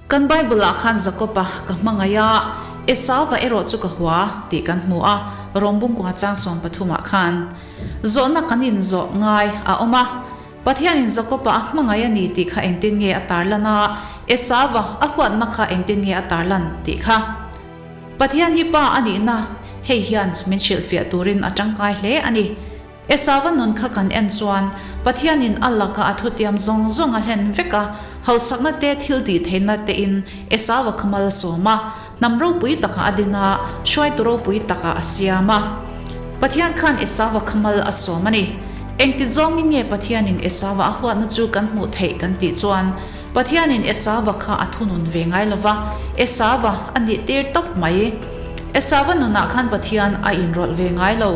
Kan Bible-ah khan Jakob-a ka hmangaih a, Esauva erawh chu ka hua tih kan hmu a, Rom bungkua chang 13 ah khan. Zawhna kan inzawh ngai a awm a, Pathianin Jakob-a a hmangaih a ni tih kha engtin nge a tarlan a, Esauva a huatna kha engtin nge a tarlan tih kha. Pathian hi Pa a nihna hei hian min hrilhfiah turin a tangkai hle a ni. Esauva nun kha kan en chuan Pathianin a laka a thutiam zawng zawng a hlen vek a, hausakna te thil tih theihna tein Esauva kha mal a sawm a, hnam ropui takah a din a, hruaitu ropui takah a siam a. Pathian khan Esauva kha mal a sawm a ni. Engti zawngin nge Pathianin Esauva a huatna chu kan hmuh theih kan tih chuan Pathianin Esauva kha a thunun ve ngai lo va, Esauva a nih tir tawp mai. Esauva nunah khan Pathian a inrawlh ve ngai lo.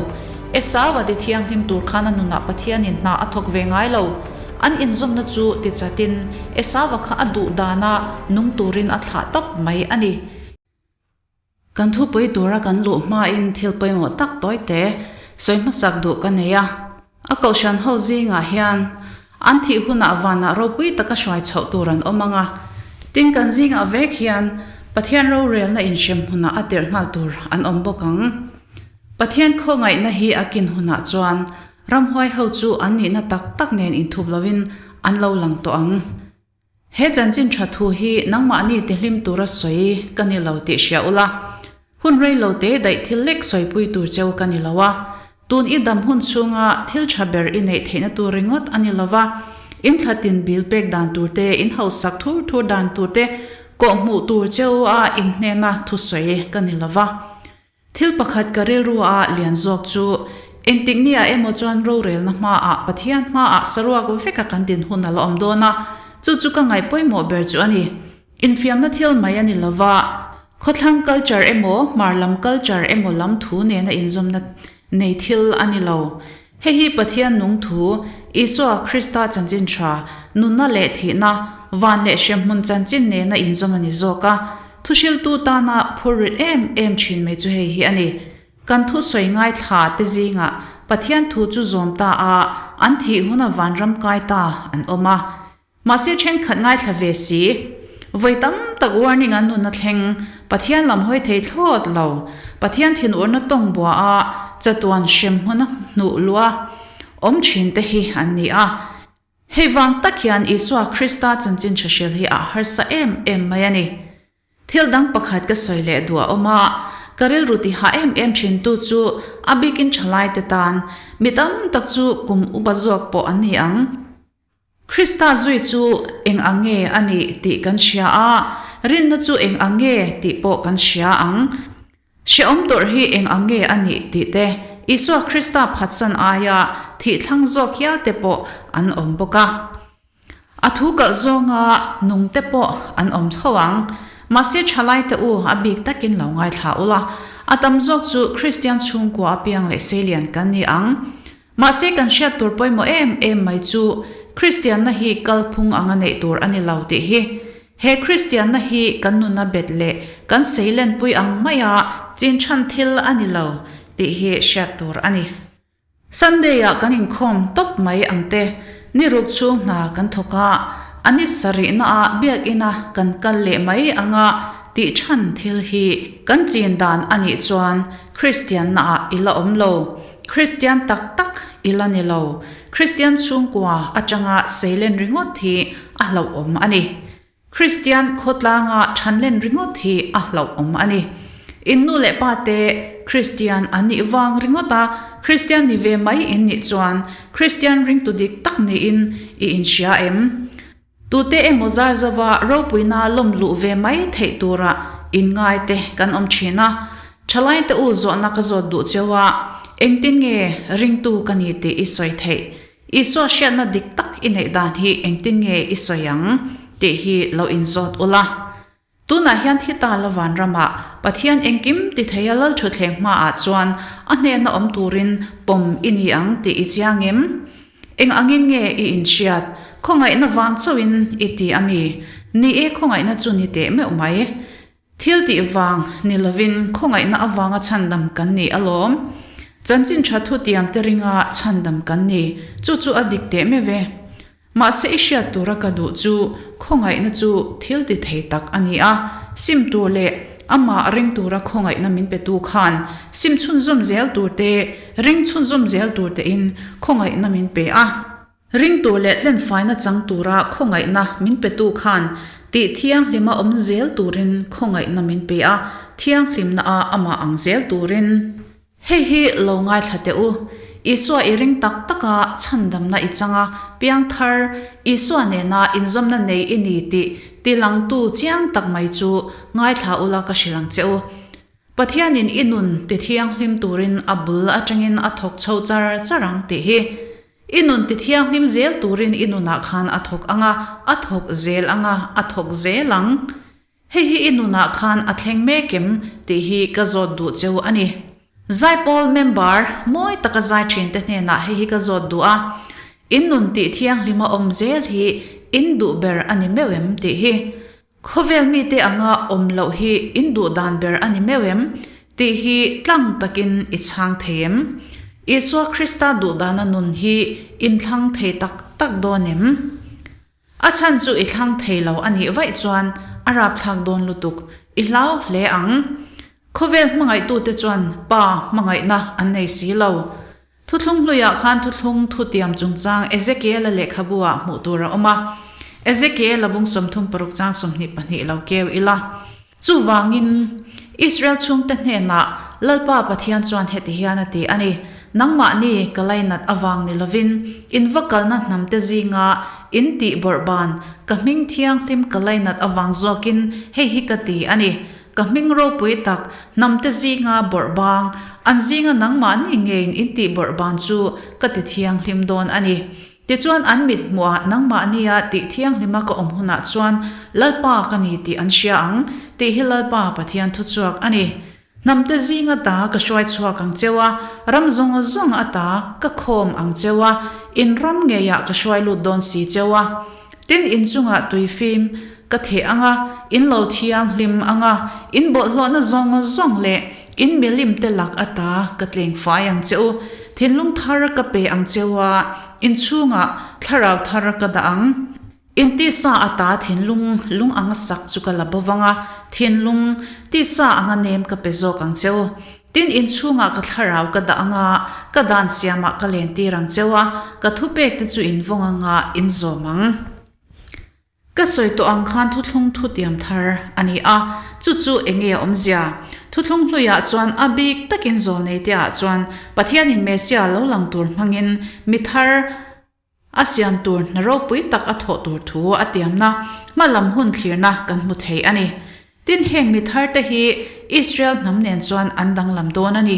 Esau a ti thianghlim tur khan a nunah Pathianin hna a thawk ve ngai lo. An inzawmna chu ti chatin Esau-a kha a duh dana nung turin a thlah tawp mai a ni. Kan thupui tura kan luh hmain thil pawimawh tak tawi te sawi hmasak duh ka nei a. A kohhran ho zingah hian an thih hunah vanah ropui taka hruai chhoh tur an awm ang a. Tin, kan zingah vek hian Pathian rorelna inhrem hunah a tirh nghal tur an awm bawk ang. Pathian khawngaihna hi a kin hunah chuan ramhuai ho chu an nihna tak tak nen inthup lovin an lo lang tawh ang. He chanchin tha thu hi nangmahni tihlim tura sawi ka ni lo tih hria ula, hun rei lo te daih thil lek sawipui tur cheu ka ni lo a, tun i dam hun chhunga thil tha ber i neih theihna tur ringawt a ni lova, in thlatin bil pek dan tur te, in hausak thur thur dan tur te kawhhmuh tur cheu a inhnena thusawi ka ni lova. Thil pakhat ka rilru a lian zawk chu, engtik nia emaw chuan rorelna hmaah Pathian hmaah saruak veka kan din hun a la awm dawn a, chu chu ka ngaih pawimawh ber chu a ni. Infiamna thil mai a ni lova, khawthlang culture emaw hmar lam culture emaw lam thu nena inzawmna nei thil a ni lo. Hei hi Pathian nung thu, Isua Krista chanchin tha, nunna leh thihna, van leh hremhmun chanchin nena inzawm a ni zawk a. Thuhriltu tana phur rit em em thin mai chu hei hi a ni. Kan thusawi ngaithla te zingah Pathian thu chu zawm ta a, an thih huna vanram kai ta an awm a. Mahse thenkhat ngaithla ve si. Vawi tam tak warning an nunna thleng Pathian lam hawi thei thlawt lo. Pathian thinurna tawng bua a, chatuan hrem hmuna hnuh luah awm thin te hi an ni a. Hei vang tak hian Isua Krista chanchin tha hril hi a harsa em em mai a ni. Thil dang pakhat ka sawi leh duh a awm a, ka rilru ti hah em em thin tu chu a bikin thalaite tan mi tam tak chu kum upa zawk pawh an ni ang. Krista zui chu eng ang nge a nih tih kan hria a, rinna chu eng ang nge tih pawh kan hria ang. Hrehawm tawrh hi eng ang nge a nih tih te, Isua Krista phatsan aia thih thlang zawk hial te pawh an awm bawk a. A thu kalh zawnga nung te pawh an awm tho ang. Mahse thalai te u a bik takin lo ngaithla ula, a tam zawk chu Kristian chhungkua apiang leh seilian kan ni ang. Mahse kan hriat tur pawimawh em em mai chu Kristianna hi kalphung anga neih tur a ni lo tih hi. He Kristianna hi kan nuna bet leh kan seilenpui ang maia chin chhan thil a ni lo tih hi hriat tur a ni. Sunday-ah kan inkhawm tawp mai ang te, ni ruk chhung hna kan thawk a, a ni sarihnaah biakina kan kal leh mai anga tih chhan thil hi kan chin dan a nih chuan Kristiannaah i la awm lo. Kristian tak tak i la ni lo. Kristian chhungkua atanga seilen ringawt hi a hlauhawm a ni. Kristian khawtlanga thanlen ringawt hi a hlauhawm a ni. In nu leh pa te Kristian an nih vang ringawt a, Kristian ni ve mai in nih chuan Kristian ringtu dik tak niin i inhria em? Tute emaw zar zova ropuina lawm luh ve mai theih tura inngai te kan awm thin a. Thalaite u zawhna ka zawt duh cheu a, engtin nge ringtu ka ni tih i sawi theih? Isua hriatna dik tak i neih dan hi engtin nge i sawi ang tih hi lo inzawt ula. Tunah hian thi ta la vanramah Pathian engkim ti thei a lal thutthleng hmaah chuan a hnena awm turin pawm i ni ang tih i chiang em? Eng angin nge i inhriat? Khawngaihna vang chauhin i ti a mi? Ni e, khawngaihna chu ni teh meuh mai. Thil tih vang ni lovin khawngaihna avanga chhandam kan ni alawm. Chanchin tha thutiam te ringa chhandam kan ni. Chu chu a dik teh meuh e. Mahse i hriat tura ka duh chu khawngaihna chu thil ti thei tak a ni a, sim tur leh amah ring tura khawngaihna min petu khan sim chhunzawm zel tur te, ring chhunzawm zel tur tein khawngaihna min pe a. Ring tur leh tlenfaina chang tura khawngaihna min petu khan tih thianghlima awm zel turin khawngaihna min pe a, thianghlimna a amah ang zel turin. Hei hi lo ngaithla teh u, Isua i ring tak taka chhandamna i chang a, piangthar Isua nena inzawmna nei i ni tih tilangtu chiang tak mai chu ngaithla ula ka hrilh ang che u. Pathianin i nun tithianghlim turin a bul atangin a thawk chho char char ang tih hi. I nun tithianghlim zel turin i nunah khan a thawk ang a, a thawk zel ang a, a thawk zel ang. Hei hi i nunah khan a thleng mek em tih hi ka zawt duh cheu a ni. Zaipawl member mawi taka zai thinte hnenah hei hi ka zawt duh a, in nun tih thianghlima awm zel hi in duh ber a ni meuh em tih hi. Khawvel mite anga awm loh hi in duh dan ber a ni meuh em tih hi tlang takin i chhang thei em? Isua Krista duh dana nun hi in thlang thei tak tak dawn em? A chhan chu i thlang thei lo a nih vaih chuan a rapthlak dawn lutuk, i hlau hle ang. Khawvel hmangaihtute chuan Pa hmangaihna an nei si lo. Thuthlung hluiah khan thuthlung thutiam chungchang Ezekiel-a lehkhabu-ah hmuh tur a awm a. Ezekiel-a bung 36 chang 22 lo keu ila. Chuvangin, Israel chhungte hnenah Lalpa Pathian chuan heti hian a ti a ni, Nangmahni ka lainat avang ni lovin, in va kalna hnamte zinga in tih bawrhban ka hming thianghlim ka lainat avang zawkin hei hi ka ti a ni. Ka hming ropui tak hnamte zinga bawrhbang, an zinga nangmahni ngeiin in tih bawrhban chu ka ti thianghlim dawn a ni. Tichuan an mit hmuhah nangmahnia tih thianghlima ka awm hunah chuan Lalpa ka ni tih an hria ang, tih hi Lalpa Pathian thuchhuak a ni. Hnamte zinga ta ka hruai chhuak ang cheu a, ram zawng zawng ata ka khawm ang cheu a, in ram ngeiah ka hruai lut dawn si cheu a. Tin in chungah tui fim ka theh ang a, in lo thianghlim ang a, in bawlhhlawhna zawng zawng leh in milim te lak ata ka tleng fai ang che u. Thinlung thar ka pe ang cheu a, in chhungah thlarau thar ka dah ang. In tisa ata thinlung lung anga sak chu ka la bo vang a, thinlung tisa anga nem ka pe zawk ang cheu. Tin, in chhungah ka thlarau ka dah anga, ka dan siamah ka lentir ang cheu a, ka thupek te chu in vawng anga in zawm ang. Ka sawi tawh ang khan thuthlung thutiam thar a ni a, chu chu eng nge a awmzia? Thuthlung hluiah chuan a bik takin zawlnei te ah chuan Pathianin Messiah lo lang tur hmangin mi thar a siam tur hna ropui tak a thawh tur thu a tiamna hma lam hun thlirna kan hmu thei a ni. Tin, heng mi thar te hi Israel hnam nen chuan an danglam dawn a ni.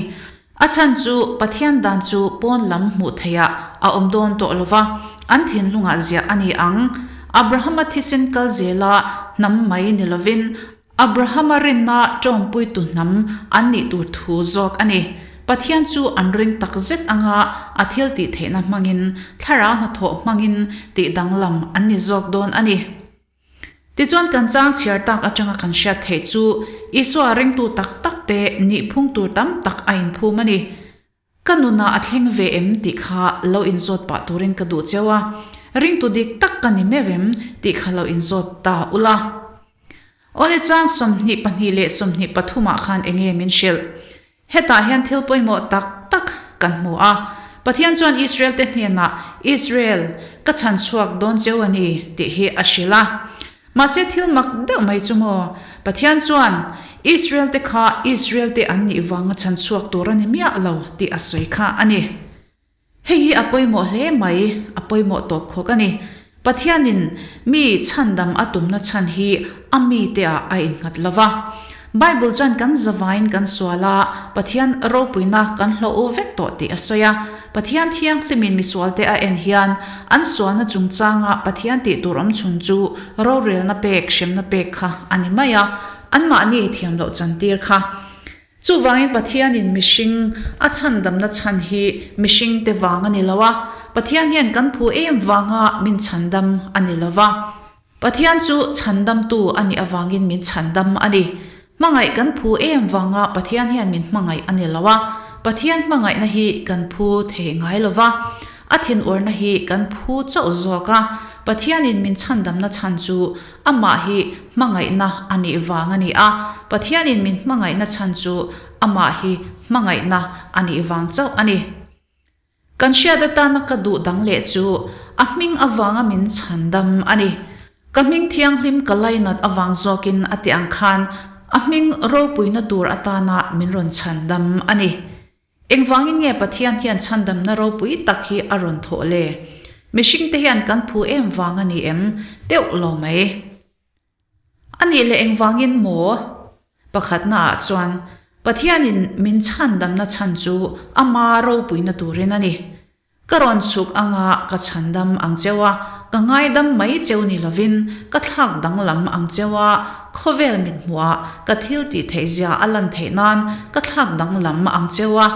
A chhan chu Pathian dan chu pawn lam hmuh theihah a awm dawn tawh lo va, an thinlungah ziah a ni ang. Abrahama thisen kal zela hnam mai ni lovin Abrahama rinna tawngpuitu hnam an nih tur thu zawk a ni. Pathian chu an ring tak zet anga a thil tih theihna hmangin, thlarau hnathawh hmangin tih danglam an ni zawk dawn a ni. Tichuan kan chang chhiar tak atanga kan hriat theih chu Isua ringtu tak tak te nihphung tur tam tak a inphum a ni. Ka nunah a thleng ve em tih kha lo inzawt pah turin ka duh cheu a, ringtu dik tak ka ni meuh em tih kha lo inzawt ta ula. Awle chang 22 leh 23 ah khan enge min hrilh? Hetah hian thil pawimawh tak tak kan hmu a. Pathian chuan Israel-te hnenah, Israel, ka chhan chhuak dawn cheu a ni, tih hi a hrilh a. Mahse thil mak deuh mai chu maw? Pathian chuan Israel-te kha Israel-te an nih vanga chhan chhuak tur a ni miah lo tih a sawi kha a ni. Hei hi a pawimawh hle mai, a pawimawh tawp khawk a ni. Pathianin mi chhandam a tumna chhan hi a mite ah a innghat lo va. Bible chuan kan zavaiin kan sual a, Pathian ropuina kan hlawh u vek tawh tih a sawi a. Pathian thianghlimin misualte a en hian an sualna chungchanga Pathian tih tur awm chhun chu rorelna pek, hremna pek kha a ni mai a, anmahni thiam loh chantir kha. Chuvangin Pathianin mihring a chhandamna chhan hi mihringte vang a ni lo a, Pathian hian kan phu em vanga min chhandam a ni lo va. Pathian chu chhandamtu a nih avangin min chhandam a ni. Hmangaih kan phu em vanga Pathian hian min hmangaih a ni lo a, Pathian hmangaihna hi kan phu thei ngai lo va. A thinurna hi kan phu chauh zawk a, Pathianin min chhandamna chhan chu Amah hi hmangaihna a nih vang a ni a, Pathianin min hmangaihna chhan chu Amah hi hmangaihna a nih vang chauh a ni. Kan hriat atana ka duh dang leh chu a hming avanga min chhandam a ni. Ka hming thianghlim ka lainat avang zawkin a ti ang khan a hming ropuina tur atana min rawn chhandam a ni. Engvangin nge Pathian hian chhandamna ropui tak hi a rawn thawh le? Mihringte hian kan phu em vang a ni em? Deuh lo mai. A nih leh engvangin maw? Pakhatna ah chuan Pathianin min chhandamna chhan chu ama ropuina turin a ni. Ka rawn chhuk anga ka chhandam ang cheu a, ka ngaidam mai cheu ni lovin ka thlak danglam ang cheu a, khawvel mithmuhah ka thil tih theihzia a lan theih nan ka thlak danglam ang cheu a.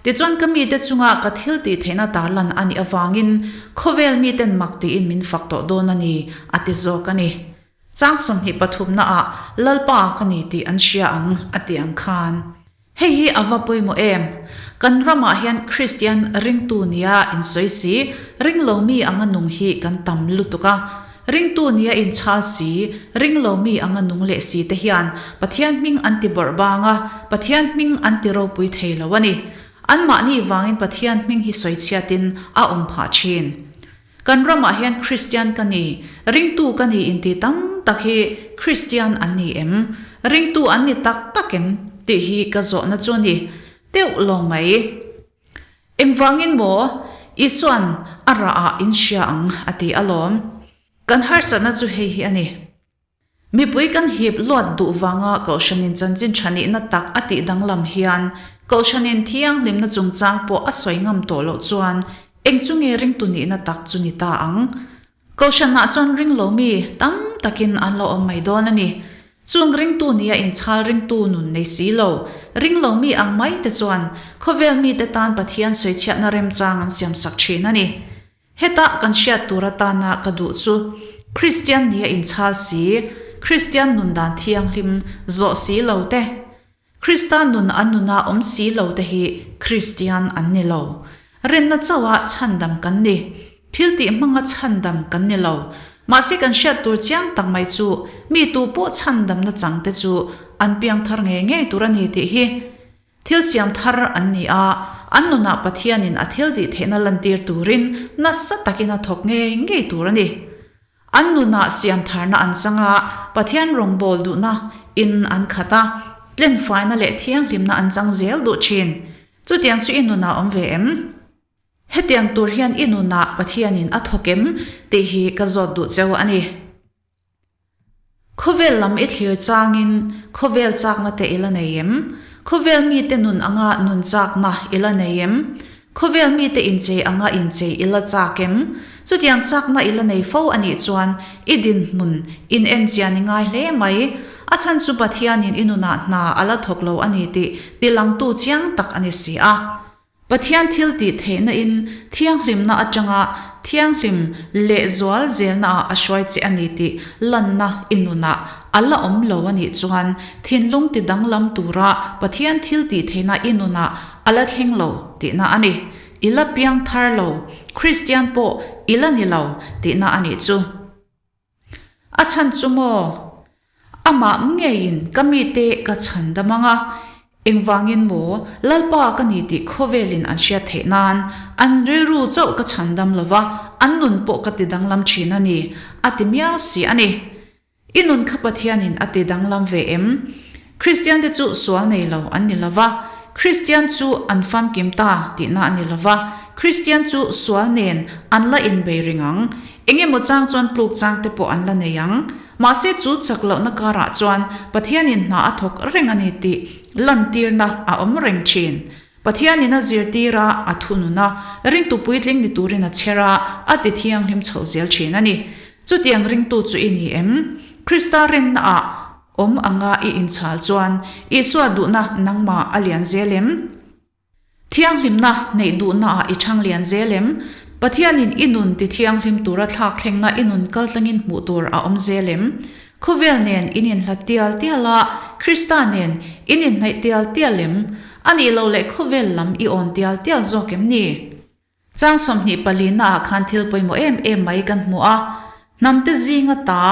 Tichuan ka mite chunga ka thil tih theihna tarlan a nih avangin khawvel miten mak tiin min fak tawh dawn a ni, a ti zawk a ni. Chang 20 pathumna ah Lalpa ka ni tih an hria ang, a ti ang khan. Hei hi a va pawimawh em? Kan ramah hian Kristian ringtu nia insawi si, ringlo mi anga nung hi kan tam lutuk a. Ringtu nia inchhal si, ringlo mi anga nung leh si te hian Pathian hming an ti bawrh bang a, Pathian hming an ti ropui thei lo a ni. Anmahni vangin Pathian hming hi sawichhiatin a awm phah thin. Kan ramah hian Kristian ka ni, ringtu ka ni inti tam tak hi Kristian an ni em? Ringtu an ni tak tak em? tih hi ka zawhna chu a ni deuh lo mai. Engvangin maw Isua'n a rahah in hria ang a ti alawm. Kan harsatna chu hei hi a ni. Mipui kan hip luat duh vanga Kohhranin chanchin tha nihna tak a tih danglam hian Kohhranin thianghlimna chungchang pawh a sawi ngam tawh loh chuan eng chu nge ringtu nihna tak chu ni ta ang? Kohhranah chuan ring lo mi tam takin an lo awm mai dawn a ni. Chung ringtu nia inchhal ringtu nun nei si lo, ring lo mi ang mai te chuan khawvel mite tan Pathian sawichhiatna remchang an siamsak thin a ni. Heta kan hriat tur atana ka duh chu Kristian nia inchhal si, Kristian nun dan thianghlim zawh si lo te, Krista nun an nuna awm si lo te hi Kristian an ni lo. Rinna chauha chhandam kan ni. Thil tih hmanga chhandam kan ni lo. Mahse kan hriat tur chiang tak mai chu mi tu pawh chhandamna chang te chu an piangthar ngei ngei tur a ni tih hi. Thil siam thar an ni a, an nunah Pathianin a thil tih theihna lantir turin nasa takin a thawk ngei ngei tur a ni. An nunah siam tharna an chang a, Pathian rawngbâwl duhna in an khat a, tlenfaina leh thianghlimna an chang zel duh thin. Chutiang chu i nunah awm ve em? Hetiang tur hian i nunah Pathianin a thawk em tih hi ka zawt duh cheu a ni. Khawvel lam i thlir changin khawvel chakna te i la nei em? Khawvel mite nun anga nun chakna i la nei em? Khawvel mite inchei anga inchei i la chak em? Chutiang chakna i la nei fo a nih chuan i dinhmun in enchian i ngai hle mai. A chhan chu Pathianin i nunah hna a la thawk lo a ni tih tilangtu chiang tak a ni si a. Pathian thil tih theihna in thianghlimna atanga thianghlim lehzual zelna ah a hruai che a ni tih lanna i nunah a la awm lo a nih chuan thinlung ti danglam tura Pathian thil tih theihna i nunah a la thleng lo tihna a ni. I la piang thar lo, Kristian pawh i la ni lo tihna a nih chu. A chhan chu maw? Amah ngeiin ka mite ka chhan dam ang a, engvangin maw Lalpa ka ni tih khawvelin an hriat theih nan an rilru chauh ka chhan dam lo va, an nun pawh ka ti danglam thin a ni, a ti miau si a ni. I nun kha Pathianin a ti danglam ve em? Kristiante chu sual nei lo an ni lo va, Kristian chu an famkim ta tihna a ni lo va, Kristian chu sual nen an la inbei ring ang. Eng emaw chang chuan tluk chang te pawh an la nei ang. Mahse chu chak lohna karah chuan Pathianin hna a thawk reng a ni tih lantirna a awm reng thin. Pathianin a zirtir a, a thunun a, ringtu puitling ni turin a chher a, a ti thianghlim chhoh zel thin a ni. Chutiang ringtu chu i ni em? Krista rinnaah awm anga i inchhal chuan Isua duhna nangmah a lian zel em? Thianghlimna neih duhnaah i chhang lian zel em? Pathianin i nun ti thianghlim tura thlak thlengna i nun kaltlangin hmuh tur a awm zel em? Khawvel nen in inhlat tial tial a, Krista nen in inhnaih tial tial em? A nih loh leh khawvel lam i awn tial tial zawk em ni? Chang 24 naah khan thil pawimawh em em mai kan hmu a, Hnamte zing ata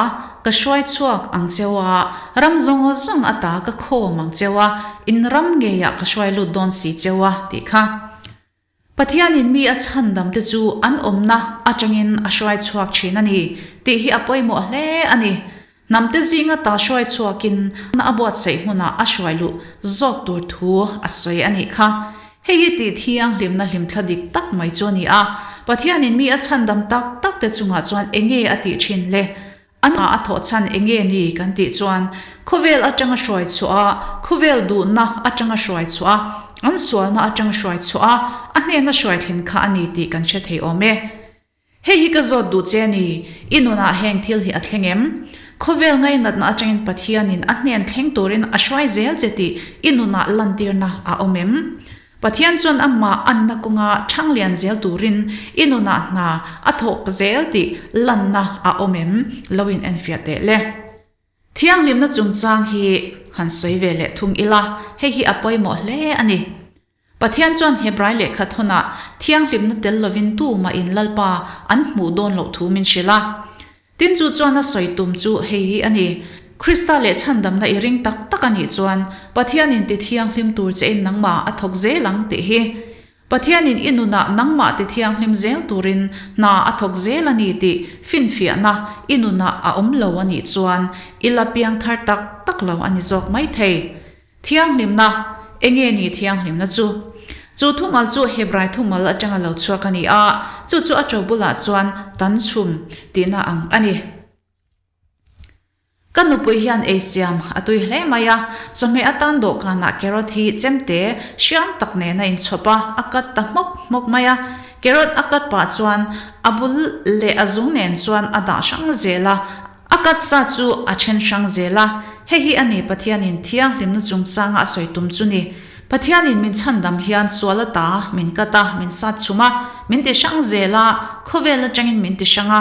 ka hruai chhuak ang cheu a, ram zawng zawng ata ka khawm ang cheu a, in ram ngeiah ka hruai lut dawn si cheu a, tih kha. Pathianin mi a chhandamte chu an awmna atangin a hruai chhuak thin a ni tih hi a pawimawh hle a ni. Hnamte zinga ta hruai chhuakin a buatsaih hmunah a hruai luh zawk tur thu a sawi a nih kha. Hei hi tih thianghlimna hlimthla dik tak mai chu a ni a. Pathianin mi a chhandam tak takte chungah chuan enge a tih thin le? A hna a thawh chhan eng nge ni kan tih chuan khawvel atanga hruai chhuah a, khawvel duhna atanga hruai chhuah a, an sualna atanga hruai chhuah a, a hnena hruai thlen kha a ni tih kan hre thei awm e. Hei hi ka zawt duh che a ni, i nunah heng thil hi a thleng em? Khawvel ngainatna atangin Pathianin a hnen thleng turin a hruai zel che tih i nunah lantirna a awm em? Pathian chuan amah anna kawnga ṭhang lian zel turin i nunah hna a thawk zel tih lanna a awm em? Lo in enfiah teh le. Thianghlimna chungchang hi han sawi ve leh thung ila, hei hi a pawimawh hle a ni. Pathian chuan Hebrai lehkha thawnah thianghlimna tel lovin tumah in Lalpa an hmuh dawn loh thu min hrilh a. Tin chu chuan a sawi tum chu hei hi a ni, Krista leh chhandamna i ring tak tak a nih chuan Pathianin ti thianghlim tur chein nangmah a thawk zel ang tih hi. Pathianin i nunah nangmah ti thianghlim zel turin hna a thawk zel a ni tih finfiahna i nunah a awm lo a nih chuan i la piangthar tak tak lo a ni zawk mai thei. Thianghlimna, Enge ni thianghlimna chu? Chu thumal chu Hebrai thumal atanga lo chhuak a ni a, chu chu a to bulah chuan tan chhum tihna ang a ni. Ka nupui hian ei siam a tui hle mai a, chawhmeh atan dawhkanah carrot hi chemte hriam tak nen a inchhawp a, a cut ta hmawk hmawk mai a. Carrot a cut pah chuan a bul leh a zung nen chuan a dah hrang zel a, A katsa chu a then hrang zel a, hei hi a ni Pathianin thianghlimna chungchanga a sawi tum chu ni. Pathianin min chhandam hian sual ata min kat a, min sat chhum a, min ti hrang zel a, khawvel atangin min ti hrang a.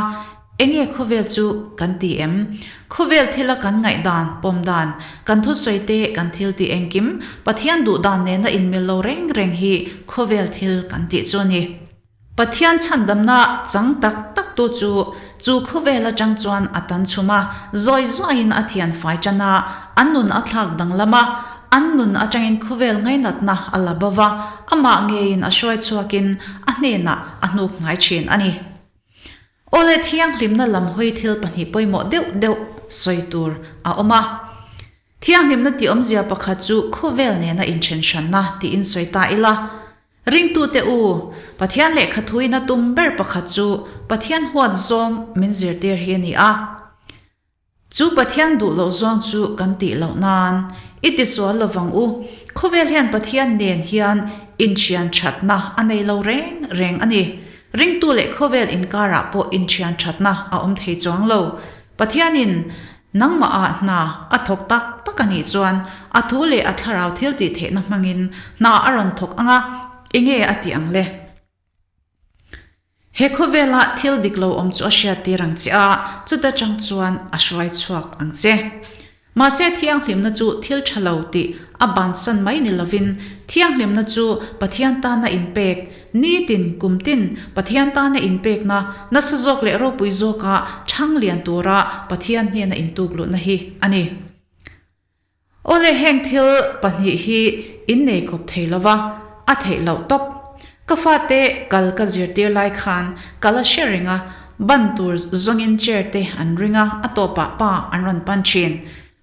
Enge khawvel chu kan ti em? Khawvel thila kan ngaihdan, pawm dan, kan thusawi te, kan thil tih engkim, Pathian duhdan nena inmil lo reng reng hi khawvel thil kan tih chu a ni. Pathian chhandamna chang tak tak tu chu chu khawvel atang chuan a tan chhum a, zawi zawiin a thian fai tan a, an nun a thlak danglam a, an nun atangin khawvel ngainatna a la bo va, amah ngeiin a hruai chhuakin a hnenah a hnuk ngai thin a ni. Awle thianghlimna lam hawi thil pahnih pawimawh deuh deuh sawi tur a awm a. Thianghlimna tih awmzia pakhat chu khawvel nena inthen hranna tiin sawi ta ila. Ringtute u, Pathian lehkha thuin a tum ber pakhat chu Pathian huat zawng min zirtir hi a ni a. Chu Pathian duh loh zawng chu kan tih loh nan i tisual lovang u. Khawvel hian Pathian nen hian inthian thatna a nei lo reng reng a ni. Ringtu leh khawvel inkarah pawh inthian thatna a awm thei chuang lo. Pathianin Nangmah ah hna a thawk tak tak a nih chuan a thu leh a thlarau thil tih theihna hmangin hna a rawn thawk ang a, enge a tih ang le? He khawvela thil dik lo awm chu a hriattir ang che a, chuta chang chuan a hruai chhuak ang che. Mahse thianghlimna chu thil tha lo tih a bansan mai ni lovin thianghlimna chu Pathian tana inpek Nitin, kum tin, Pathian tana inpekna nasa zawk leh ropui zawka chhang lian tura Pathian hnena intuk luhna hi a ni. Awle heng thil pahnih hi innei kawp thei lova, a theih loh tawp. Ka fate kal ka zirtir lai khan ka la hre reng a, ban tur zawngin chair te an ring a, a tawpah pa an rawn pan thin.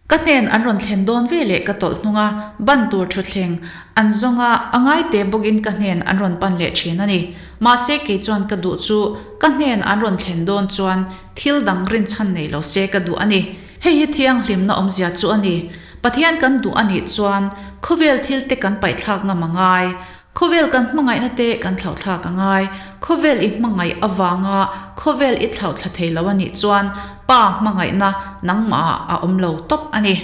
Ka hnen an rawn thlen dawn ve leh ka tawlh hnung a, ban tur thutthleng an zawng a, a ngai te bawkin ka hnen an rawn pan leh thin a ni. Mahse kei chuan ka duh chu ka hnen an rawn thlen dawn chuan thil dang rinchhan nei lo se ka duh a ni. Hei hi thianghlimna awmzia chu a ni. Pathian kan duh a nih chuan khawvel thil te kan paihthlak ngam a ngai. Khawvel kan hmangaihna te kan thlauhthlak a ngai. Khawvel i hmangaih avanga khawvel i thlauhthla thei lo a nih chuan Pa hmangaihna nangmah ah a awm lo tawp a ni.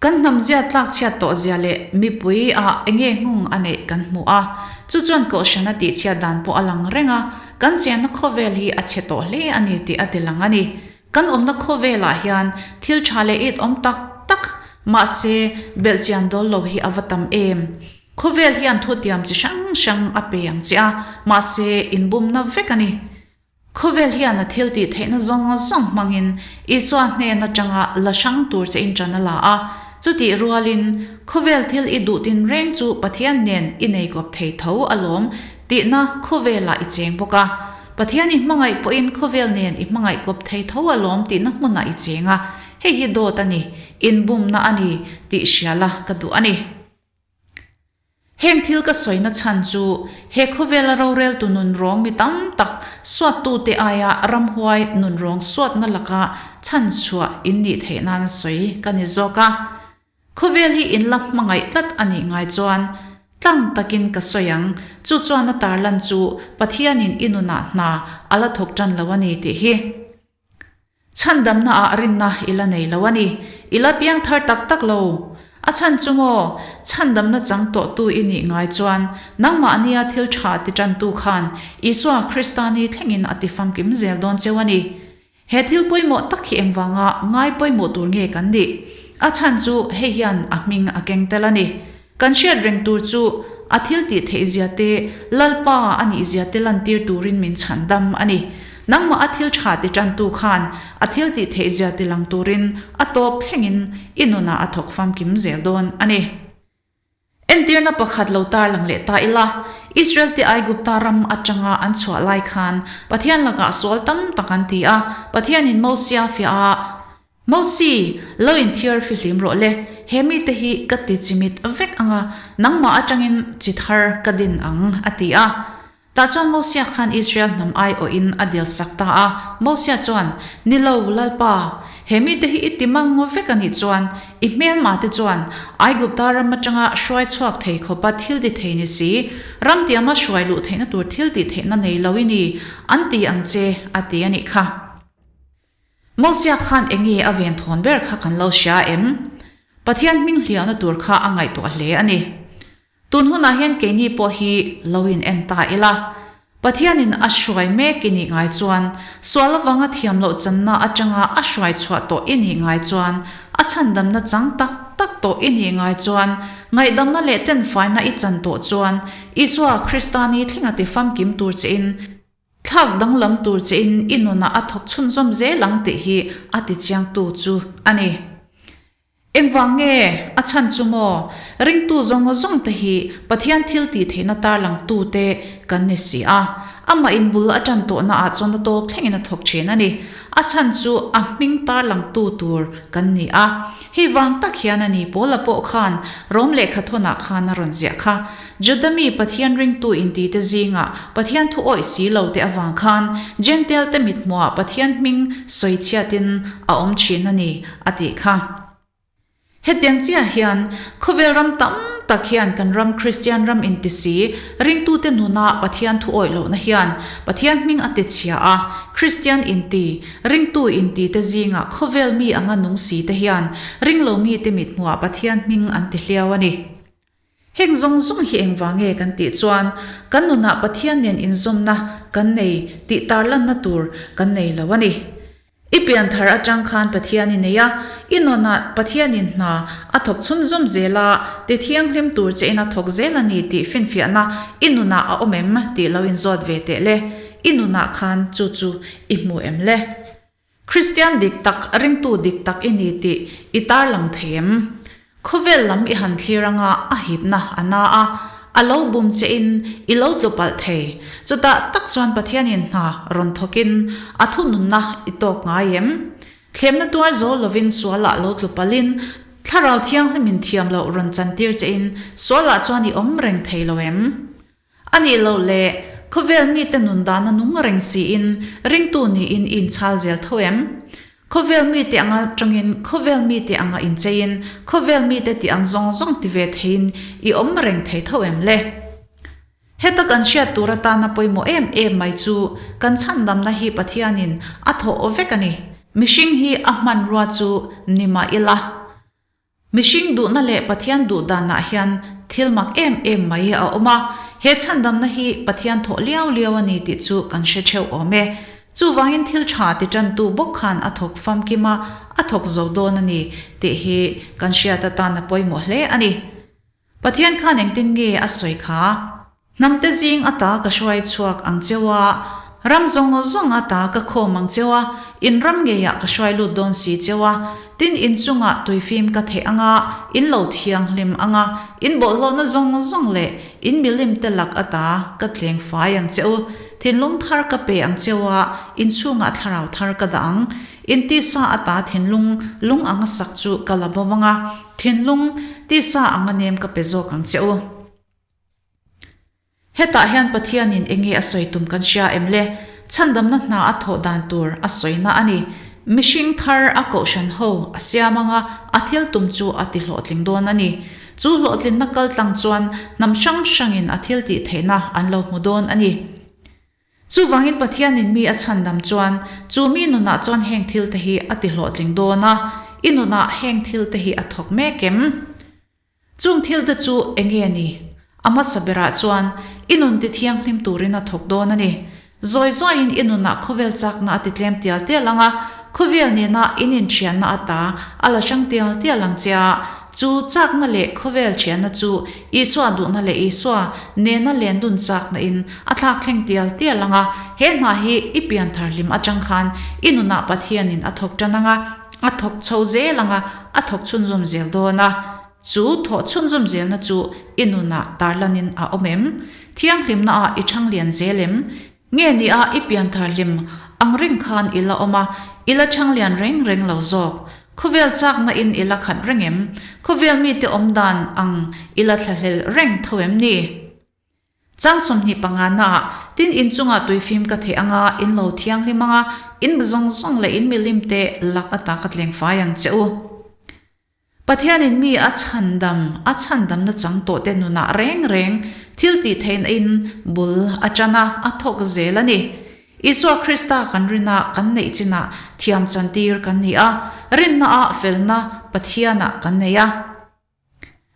Kan hnamzia tlakchhiat tawh zia leh mipui ah enge nghung a neih kan hmu a, chu chuan kohhran a tihchhiat dan pawh a lang reng a, kan chenna khawvel hi a chhe tawh hle a ni tih a ti lang a ni. Kan awmna khawvelah hian thil tha leh it awm tak tak, mahse belhchian dawl lo hi a va tam em. Khawvel hian thutiam chi hrang hrang a pe ang che a, mahse inbumna vek a ni. Khawvel hian a thil tih theihna zawng zawng hmangin Isua hnen atanga la hrang tur che in ṭan a la a. Chutih rualin, khawvel thil i duh tinreng chu Pathian nen i nei kawp thei tho alawm tihna khawvelah i cheng bawk a. Pathian i hmangaih pawhin khawvel nen i hmangaih kawp thei tho alawm tihna hmunah i cheng a. Hei hi dawt a ni, inbumna a ni tih hria la ka duh a ni. Heng thil ka sawina chhan chu he khawvela roreltu nunrawng mi tam tak suattute aia ramhuai nunrawng suatna laka chhan chhuah in nih theih nana sawi ka ni zawk a. Khawvel hi in la hmangaih tlat a nih ngai chuan tlang takin ka sawi ang, chu chuan a tarlan chu Pathianin i nunah hna a la thawk tan lo a ni tih hi. Chhandamna ah rinna i la nei lo a ni. I la piang thar tak tak lo. A chhan chu maw, chhandamna chang tawhtu i nih ngai chuan nangmahnia thil tha ti tantu khan Isua Krista ni thlengin a ti famkim zel dawn cheu a ni. He thil pawimawh tak hi engvanga ngai pawimawh tur nge kan nih? A chhan chu hei hian a hming a keng tel a ni. Kan hriat reng tur chu a thil tih theih zia te, Lalpa a nih zia te lantir turin min chhan dam a ni. Nangmah a thil tha ti tantu khan a thil tih theih zia ti lang turin a tawp thlengin i nunah a thawk famkim zel dawn a ni. Entirna pakhat lo tarlang leh ta ila, Israel te Aigupta ram atanga an chhuah lai khan Pathian lakah sual tam tak an ti a, Pathianin Mosia fiah a, Mosi, lo inthiar fihlim rawh le, he mite hi ka ti chimit vek ang a, nangmah atangin chi thar ka din ang, a ti a. Tah chuan Mosia khan Israel hnam aiawhin a dil sak ta a. Mosia chuan, Ni lo, Lalpa, he mite hi i ti mang vek a nih chuan, i hmelma te chuan Aigupta ram atanga hruai chhuak thei khawpa thil ti thei ni si, ram tiama hruai luh theihna tur thil tih theihna nei lo i ni, an ti ang che, a ti a nih kha. Mosia khan enge a ven thawn ber kha kan lo hria em? Pathian hming hliahna tur kha a ngaihtuah hle a ni. Tun hunah hian keini pawh hi lo in en ta ila. Pathianin a hruai mek i nih ngai chuan, sual avanga thiam loh channa atanga a hruai chhuah tawh i nih ngai chuan, a chhandamna chang tak tak tawh i nih ngai chuan, ngaihdamna leh tenfaina i chan tawh chuan, Isua Krista ni thlenga ti famkim tur che in, Thlak danglam tur che in i nunah a thawk chhunzawm zel ang tih hi a ti chiangtu chu a ni. Engvang nge a chhan chu maw? Ringtu zawng zawng te hi Pathian thil tih theihna tarlang tu te kan ni si a. Amah in bul a tan tawhna ah chuan a tawp thlengin a thawk thin a ni. A chhan chu a hming tarlang tu tur kan ni a. Hei vang tak hian a ni Paula pawh khan Rom lehkhathawnah khan a rawn ziah kha. Juda mi Pathian ringtu intite zingah Pathian thu awih si lo te avang khan Jentail te mithmuah Pathian hming sawi chhiatin a awm thin a ni, a tih kha. Hetiang chiah hian khawvel ram tam tak hian kan ram Kristian ram inti si ringtute nuna Pathian thu awih lohna hian Pathian hming a ti chhia a, Kristian inti, ringtu inti te zingah khawvel mi anga nung si te hian ringlo mite mithmuah Pathian hming an ti hliau a ni. Heng zawng zawng hi engvang nge kan tih chuan kan nunah Pathian nen inzawmna kan nei tih tarlanna tur kan nei lo a ni. I pian thar atang khan Pathian i nei a, i nunah Pathianin hna a thawk chhunzawm zel a, ti thianghlim tur che in a thawk zel a ni tih finfiahna i nunah a awm em tih lo inzawt ve teh le. I nunah khan chu chu i hmu em le? Kristian dik tak, ringtu dik tak i ni tih i tarlang thei em? Khawvel lam i han thlir anga a hipna a na a, a lo bum che in i lo tlu palh thei. Chutah tak chuan Pathianin hna rawn thawkin a thununna i tawk ngai em? Thlemna tuar zo lovin sualah lo tlu palhin Thlarau Thianghlimin thiam loh rawn chantir che in sualah chuan i awm reng thei lo em? A nih loh le, khawvel mite nun dana nung reng siin ringtu niin i inchhal zel tho em? Khawvel mite anga tawngin, khawvel mite anga incheiin, khawvel mite tih ang zawng zawng ti ve theiin i awm reng thei tho em le? Heta kan hriat tur atana pawimawh em em mai chu kan chhandamna hi Pathianin a thawh aw vek a ni. Mihring hi a hmanrua chu ni mah ila. Mihring duhna leh Pathian duh danah hian thil mak em em mai a awm a, he chhandamna hi Pathian thawh liau liau a ni tih chu kan hre theuh awm e. Chuvangin thil tha ti tantu bawk khan a thawk famkim a, a thawk zo dawn a ni tih hi kan hriat atan a pawimawh hle a ni. Pathian khan engtin nge a sawi kha? Hnamte zing ata ka hruai chhuak ang cheu a, ram zawng zawng ata ka khawm ang cheu a, in ram ngeiah ka hruai lut dawn si cheu a, tin in chungah tuifim ka theh ang a, in lo thianghlim ang a, in bawlhhlawhna zawng zawng leh in milim te lak ata ka tleng fai ang che u. Thinlung thar ka pe ang cheu a, in chhungah thlarau thar ka dah ang. In tisa ata thinlung lung anga sak chu ka la bo vang a, thinlung tisa anga nem ka pe zawk ang che u. Hetah hian Pathianin enge a sawi tum kan hria em le? Chhandamna hna a thawh dan tur a sawina a ni. Mihring thar a kohhran ho a siam anga a thil tum chu a ti hlawhtling dawn a ni. Chu hlawhtlinna kal tlang chuan hnam hrang hrangin a thil tih theihna an lo hmu dawn a ni. Chuvangin Pathianin mi a chhandam chuan chu mi nunah chuan heng thil te hi a ti hlawhtling dawn a, i nunah heng thil te hi a thawk mek em? Chung thil te chu eng nge ni? A hmasa berah chuan i nun ti thianghlim turin a thawk dawn a ni. Zawi zawiin i nunah khawvel chakna a ti tlem tial tial ang a, khawvel nena in inthianna ata a la hrang tial tial ang che a, chu chakna leh khawvel thianna chu Isua duhna leh Isua nena lendun chakna in a thlak thleng tial tial ang a, he hna hi i pianthar hlim atang khan i nunah Pathianin a thawk tan ang a, a thawk chho zel ang a, a thawk chhunzawm zel dawn a. Chu thawh chhunzawm zelna chu i nunah tarlanin a awm em? Thianghlimnaah i chhang lian zel em? Nge ni a i pianthar hlim ang reng khan i la awm a, i la chhang lian reng reng lo zawk? Khawvel chakna in i la khat reng em? Khawvel mite awm dan ang i la thlahlel reng tho em ni? Chang 25 naah, tin in chungah tuifim ka theh anga, in lo thianghlim anga, in zawng zawng leh in milim te lak ata ka tleng fai ang che u. Pathianin mi a chhandam, a chhandamna chang tawh te nunah reng reng thil tih theihna in bul a tan a, a thawk zel a ni. Isua Krista kan rina kan neih chinah thiam chantir kan ni a, rinna ah felna Pathianah kan nei a.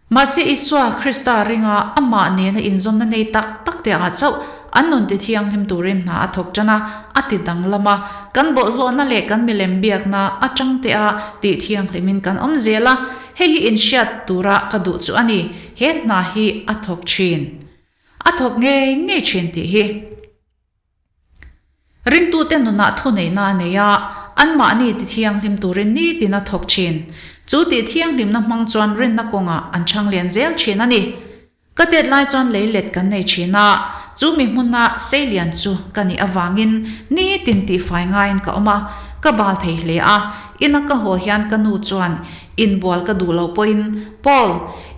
Mahse Isua Krista ringa amah nena inzawmna nei tak tak te ah chauh an nun ti thianghlim turin hna a thawk tan a, a ti danglam a. Kan bawlhhlawhna leh kan milem biakna atang te ah tih thianghlimin kan awm zel a, hei hi inhriat tura ka duh chu a ni, he hna hi a thawk thin. A thawk ngei ngei thin tih hi. Ringtute nunah thuneihna a nei a, anmahni ti thianghlim turin nitin a thawk thin. Chu tih thianghlimna hmang chuan rinna kawngah an chhang lian zel thin a ni. Ka tet lai chuan lei let kan nei thin a, chu mi hmuna seilian chu ka nih avangin nitin tihfai ngaiin ka awm a, ka bal thei hle a. Ina ka haw hian ka nu chuan inbual ka duh lo pawhin, Paul,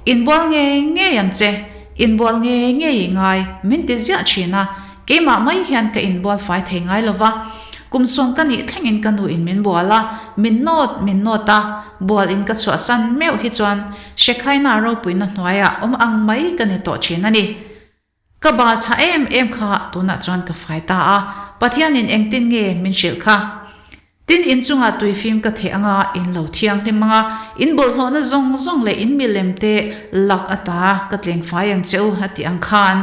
inbual ngei ngei ang che, inbual ngei ngei i ngai, min ti ziah thin a. Keimah mai hian ka inbual fai thei ngai lo va, kum sawm ka nih thlengin ka nu in min bual a, min nawt min nawt a, bual in ka chhuahsan meuh hi chuan Shekhaina ropuina hnuaiah awm ang mai ka ni tawh thin a ni. Ka bal chhah em em kha tunah chuan ka fai ta a, Pathianin engtin nge min hrilh kha? Tin, in chungah tuifim ka theh anga, in lo thianghlim anga, in bawlhhlawhna zawng zawng leh in milem te lak ata ka tleng fai ang che u a tih ang khan,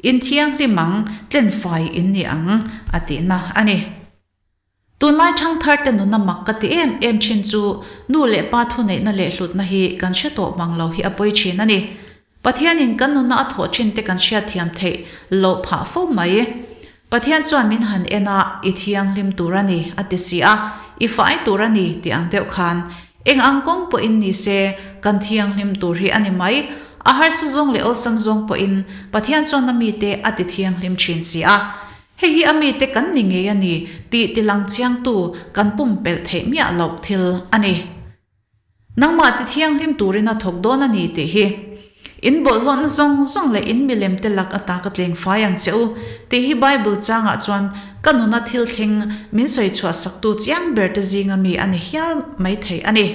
In thianghlim ang, tlenfai in ni ang, a tihna a ni. Tunlai thangthar te nuna mak ka ti em em thin chu nu leh pa thuneihna leh hlutna hi kan hre tawh mang lo hi a pawi thin a ni. Pathianin kan nuna a thawh thin te kan hriatthiam theih loh phah fo mai. Pathian chuan min han en a, i thianghlim tur a ni, a ti si a, i fai tur a ni tih ang deuh khan Eng ang kawng pawhin ni se, kan thianghlim tur hi a ni mai. A harsa zawng leh awlsam zawng pawhin Pathian chuan a mite a ti thianghlim thin si a. Hei hi a mite kan ni ngei a ni tih tilang chiangtu kan pumpelh theih miah loh thil a ni. Nangmah ti thianghlim turin a thawk dawn a ni tih hi. In bawlhhlawhna zawng zawng leh in milem te lak ata ka tleng fai ang che u, tih hi Bible changah chuan ka nuna thil thleng min sawi chhuah saktu chiang ber te zinga mi a ni hial mai thei a ni.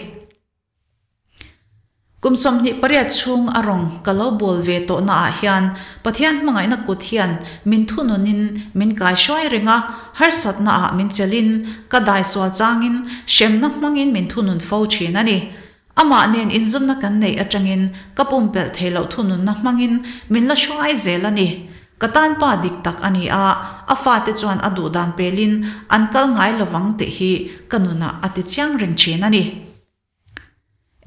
Kum 28 chhung a rawng ka lo bawl ve tawhna ah hian Pathian hmangaihna kut hian min thununin min kai hruai reng a, harsatna ah min chelhin, ka daisual changin hremna hmangin min thunun fo thin a ni. Amah nen inzawmna kan neih atangin ka pumpelh thei loh thununna hmangin min la hruai zel a ni. Ka tan pa dik tak a ni a, a fate chuan a duhdan pelin an kal ngai lovang tih hi ka nunah a ti chiang reng thin a ni.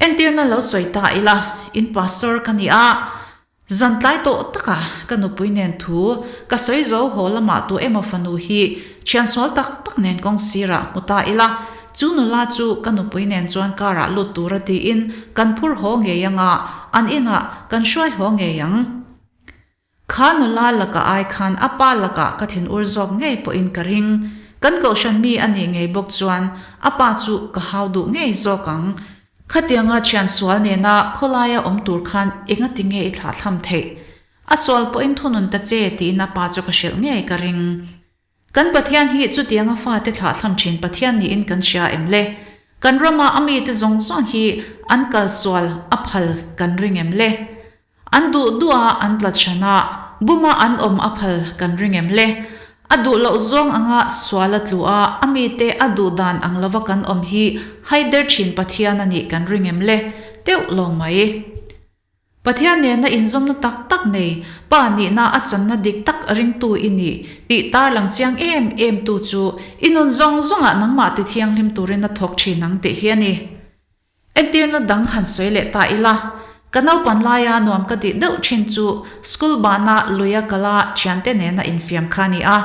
Entirna lo sawi ta ila, In pastor ka ni a, zan tlai tawh takah ka nupui nen thu ka sawi zo haw lamah tu emaw fanu hi thian sual tak tak nen kawng sirah hmu ta ila, chu nula chu ka nupui nen chuan car ah lut tura tiin kan phur haw ngei anga an inah kan hruai haw ngei ang. Kha nula laka ai khan a pa lakah ka thinur zawk ngei pawhin ka ring. Kan kohhran mi a nih ngei bawk chuan a pa chu ka hau duh ngei zawk ang. Khatianga thian sual nena khawlaia awm tur khan engati nge i thlahthlam theih? A sual pawhin thunun ta che tiin a pa chu ka hrilh ngei ka ring. Kan Pathian hi chutianga fate thlahthlam thin Pathian niin kan hria em le? Kan rama a mite zawng zawng hi an kal sual a phal kan ring em le? An duh duh a an tla chhan a, buma an awm a phal kan ring em le? A duh loh zawng anga sual a tlu a, a mite a duh dan ang lova kan awm hi haider thin Pathian a nih kan ring em le? Teuh lo mai. Pathian nena inzawmna tak tak nei, Pa nihna a channa dik tak ringtu i ni tih tarlang chiang em em tu chu i nun zawng zawngah nangmah ti thianghlim turin a thawk thin ang tih hi a ni. Entirna dang han sawi leh ta ila, ka naupan laia nuam ka tih deuh thin chu school bana luia kala thiante nena infiam kha a ni a,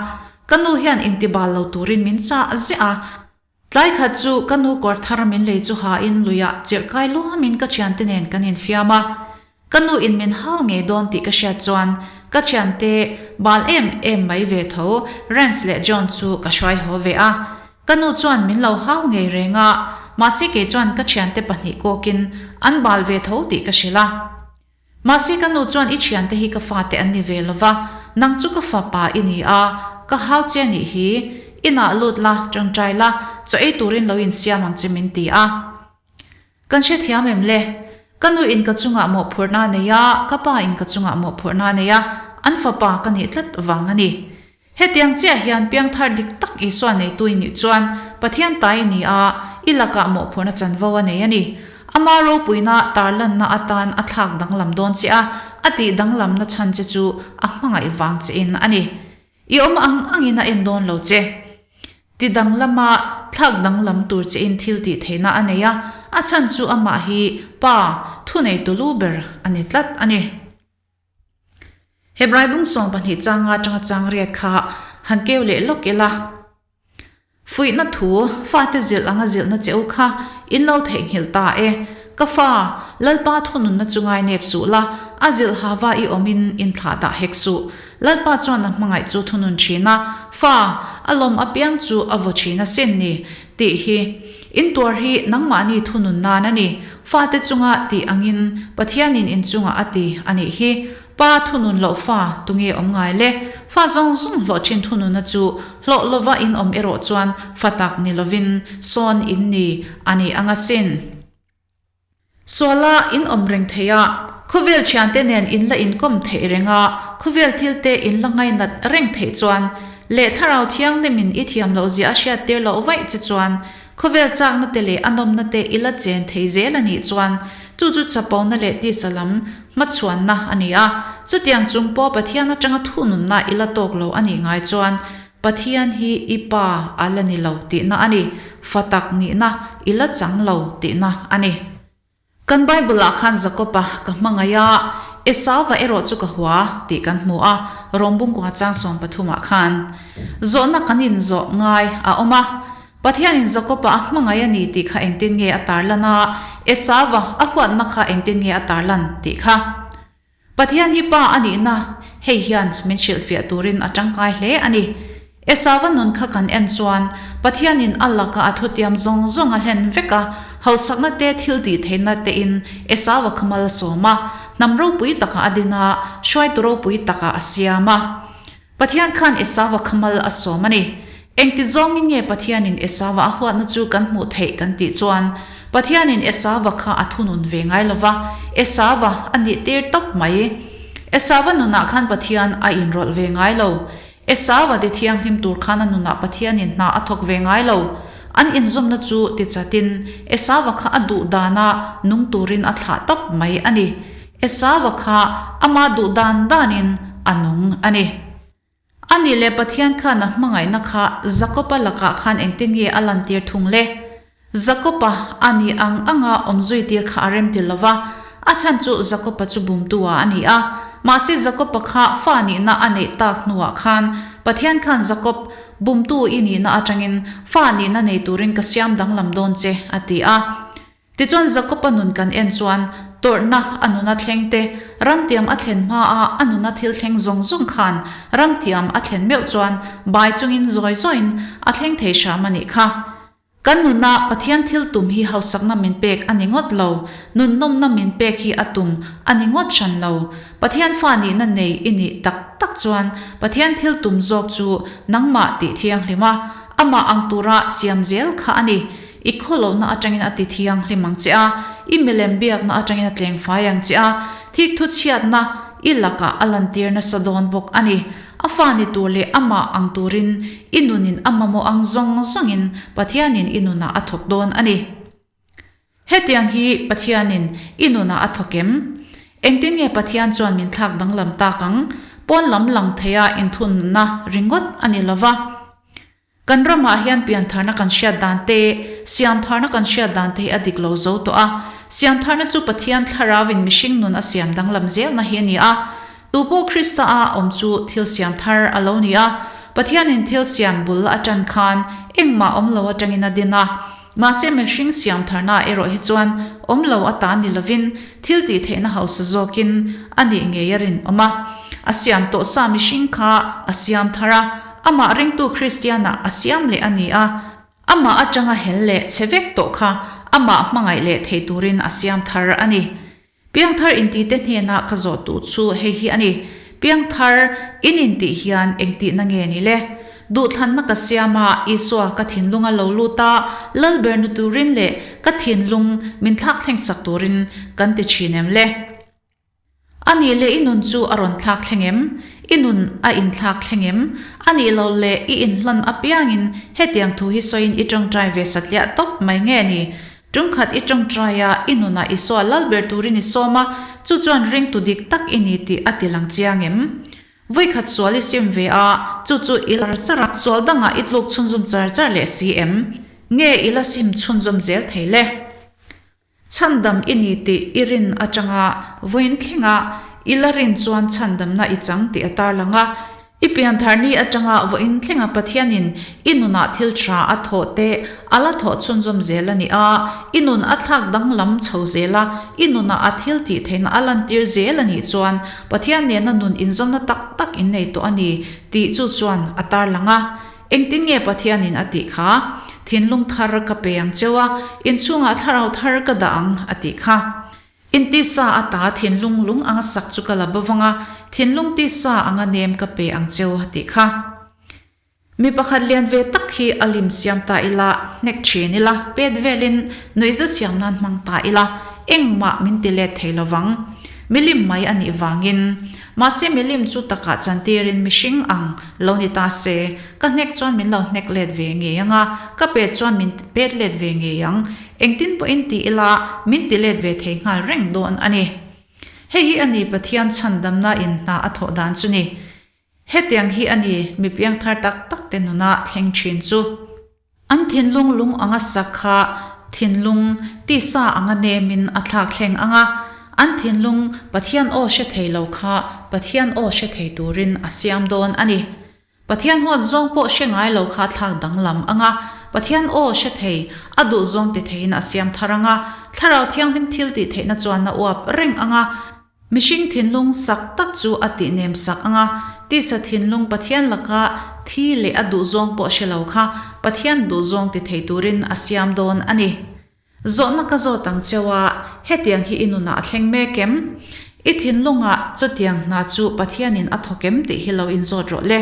ka nu hian intibal lo turin min chah ziah a, Tlai khat chu ka nu kawr thar min lei chu ha in luiah chirh kai luamin ka thiante nen kan infiam a. Ka nu in min hau ngei dawn tih ka hriat chuan ka thiante bal em em mai ve tho Rance leh John chu ka hruai haw ve a. Ka nu chuan min lo hau ngei reng a, mahse kei chuan ka thiante pahnih kawkin an bal ve tho tih ka hrilh a. Mahse ka nu chuan i thiante hi ka fate an ni ve lova, nang chu ka fapa i ni a, ka hau che nih hi, inah lut la, tawngtai la, chaw ei turin lo insiam ang che min ti a. Kan hrethiam em le? Ka nu in ka chungah mawhphurhna a nei a, ka pa in ka chungah mawhphurhna a nei a, an fapa ka nih tlat vang a ni. Hetiang chiah hian piangthar dik tak Isua neitu i nih chuan Pathian ta i ni a, i lakah mawhphurhna chanvo a nei a ni. Ama ropuina tarlanna atan a thlak danglam dawn che a, a tih danglamna chhan che chu a hmangaih vang chein a ni. I awm ang angin a en dawn lo che. Ti danglama thlak danglam tur chein thil tih theihna a nei a, a chhan chu amah hi Pa, thuneitu lu ber a ni tlat a ni. Hebrai bung 12 changa atanga chang riat kha han keu leh lawk ila. Fuihna thu, fate zilh anga zilhna che u kha in lo theihnghilh ta e. Ka fa, Lalpa thununna chu ngai nep suh la, a zilh hava i awmin in thlah dah hek suh. Lalpa chuan a hmangaih chu thunun thin a, fa, a lawm apiang chu a vaw thin asin ni, tih hi. In tuar hi nangmahni thunun nan a ni. Fate chunga tih angin Pathianin in chungah a ti a nih hi. Pa thunun loh fa tunge awm ngai le? Fa zawng zawng hlawh thin thununna chu hlawh lova in awm erawh chuan fa tak ni lovin sawn in ni a ni ang asin. Suala in awm reng thei a, khawvel thiante nen in la inkawm theih reng a, khawvel thilte in la ngainat reng theih chuan leh Thlarau Thianghlimin i thiam loh zia a hriattir loh vaih che chuan Khawvel chakna te leh a nawmna te i la chen thei zel a nih chuan chu chu chapona leh tisa lam hmachhuanna a ni a. Chutiang chung pawh Pathian atanga thununna i la tawk lo a nih ngai chuan Pathian hi i pa a la ni lo tihna a ni, fa tak nihna i la chang lo tihna a ni. Kan Bible-ah khan Jakob-a ka hmangaih a, Esau-va erawh chu ka hua tih kan hmu a, Rom bungkua chang 13 ah khan. Zawhna kan inzawh ngai a awm a. Pathianin Jakob-a a hmangaih a ni tih kha engtin nge a tarlan a, Esau-va a huatna kha engtin nge a tarlan tih kha. Pathian hi Pa a nihna hei hian min hrilhfiah turin a tangkai hle a ni. Esauva nun kha kan en chuan Pathianin a laka a thutiam zawng zawng a hlen vek a, hausakna te thil tih theihna tein Esauva kha mal a sawm a, hnam ropui takah a din a, hruaitu ropui takah a siam a. Pathian khan Esauva kha mal a sawm a ni. Engti zawngin nge Pathianin Esauva a huatna chu kan hmuh theih kan tih chuan, Pathianin Esauva kha a thunun ve ngai lo va, Esauva a nih tir tawp mai. Esauva nunah khan Pathian a inrawlh ve ngai lo. Esauva ti thianghlim tur khan a nunah Pathianin hna a thawk ve ngai lo. An inzawmna chu tichatin Esauva kha a duh dana nung turin a thlah tawp mai a ni. Esauva kha ama duh dan danin a nung a ni. A nih leh Pathian khan a hmangaihna kha Jakoba lakah khan engtin nge a lantir thung le? Jakoba a nih ang anga awm zui tir kha a rem ti lo va. A chhan chu Jakob-a chu bumtu-a a ni a. Mahse Jakob-a kha fa nihna a neih tak hnuah khan Pathian khan Jakob, bumtu i nihna atangin fa nihna nei turin ka siam danglam dawn che, a ti a. Tichuan Jakob-a nun kan en chuan tawrhna a nuna thleng te, ramtiam a thlen hmaa a nuna thil thleng zawng zawng khan ramtiam a thlen meuh chuan bai chungin zawi zawiin a thleng thei hram a nih kha. Kan nuna Pathian thil tum hi hausakna min pek a ni ngawt lo, nun nawmna min pek hi a tum a ni ngawt hran lo. Pathian fa nihna nei i nih tak tak chuan Pathian thil tum zawk chu nangmah tih thianghlim a, amah ang tura siam zel kha a ni. I khawlohna atangin a ti thianghlim ang che a, i milem biakna atangin a tlengfai ang che a, thikthu chhiatna i lakah a lantir nasa dawn bawk a ni. A fa ni tur leh amah ang turin i nunin a mamawh ang zawng zawngin Pathianin i nunah a thawk dawn a ni. Hetiang hi Pathianin i nunah a thawk em? Engtin nge Pathian chuan min thlak danglam tak ang? Pawn lam lang theia inthunna ringawt a ni lova. Kan ramah hian piantharna kan hriat dan te, siamtharna kan hriat dan te hi a dik lo zo tawh a. Siamtharna chu Pathian thlarauin mihring nun a siam danglam zelna hi a ni a. Tu pawh Krista a awm chu thil siam thar a lo ni a. Pathianin thil siam bul a tan khan engmah awm lo atangin a din a. Mahse mihring siam tharna erawh hi chuan awm lo atan ni lovin thil tih theihna hausa zawkin a nih ngei a rinawm a. A siam tawh sa mihring kha a siam thar a. Amah ringtu Kristianah a siam leh a ni a, amah atanga hel leh chhe vek tawh kha amah hmangaih leh thei turin a siam thar a ni. Piangthar intite hnena ka zawh duh chu hei hi a ni, Piangthar in intih hian engtihna nge ni le? Duhthlanna ka siam a, Isua ka thinlunga lo lut a, Lalber nu turin leh ka thinlung min thlak thlengsak turin kan ti thin em le? A nih leh i nun chu a rawn thlak thleng em? I nun a inthlak thleng em? A nih loh leh i inhlan apiangin hetiang thu hi sawiin i tawngtai ve satliah tawp mai nge ni? Tumkhat i tawngtai a, i nunah Isua lal ber turin i sawm a, chu chuan ringtu dik tak i ni tih a ti lang chiang em? Vawikhat sual i sim ve a, chu chu i lar char a, sual dangah i tluk chhunzawm char char leh si em? Nge i la sim chhunzawm zel thei le? Chhandam i ni tih i rin atanga vawiin thlenga i la rin chuan chhandamna i chang tih a tarlang a. I piantharni atanga vawiin thlenga Pathianin i nunah thil tha a thawh te a la thawh chhunzawm zel a ni a, i nun a thlak danglam chho zel a, i nunah a thil tih theihna a lantir zel a nih chuan Pathian nena nun inzawmna tak tak in nei tawh a ni tih chu chuan a tarlang a. Engtin nge Pathianin a tih kha? Thinlung thar ka pe ang cheu a, inchhungah thlarau thar ka dah ang, a tih kha. Intisa ata thinlung lung anga sak chu ka la bawvang a, thinlung tisa anga nem ka pe ang cheu, a tih kha. Mi pakhat lian ve tak hi a lim siam ta ila, hnek thin ila, pet velin nuihza siam nan hmang ta ila, engmah min ti let thei lovang. Milim mai a nih vangin. Mahse milim chu takah chantirin mihring ang lo ni ta se, ka hnek chuan min lo hnek let ve ngei ang a, ka pet chuan min pet let ve ngei ang. Engtin pawhin ti ila min ti let ve thei nghal reng dawn a ni. Hei hi a ni Pathian chhandamna in hna a thawh dan chu ni. Hetiang hi a ni mi piangthar tak tak te nuna thleng thin chu. An thinlung lung anga sak kha thinlung tisa anga nemin a thlak thleng ang a, an thinlung Pathian aw hre thei lo kha Pathian aw hre thei turin a siam dawn a ni. Pathian huat zawng pawh hre ngai lo kha thlak danglam ang a, Pathian aw hre thei, a duh zawng ti theiin a siam thar ang a, Thlarau Thianghlim thil tih theihna chuan a uap reng ang a, Mihring thinlung sak tak chu a tih nem sak ang a, tisa thinlung Pathian laka thi leh a duhzawng pawh hre lo kha Pathian duhzawng ti thei turin a siam dawn a ni. Zawhna ka zawt ang cheu a, hetiang hi i nunah a thleng mek em? I thinlungah chutiang hna chu Pathianin a thawk em tih hi lo inzawt rawh le.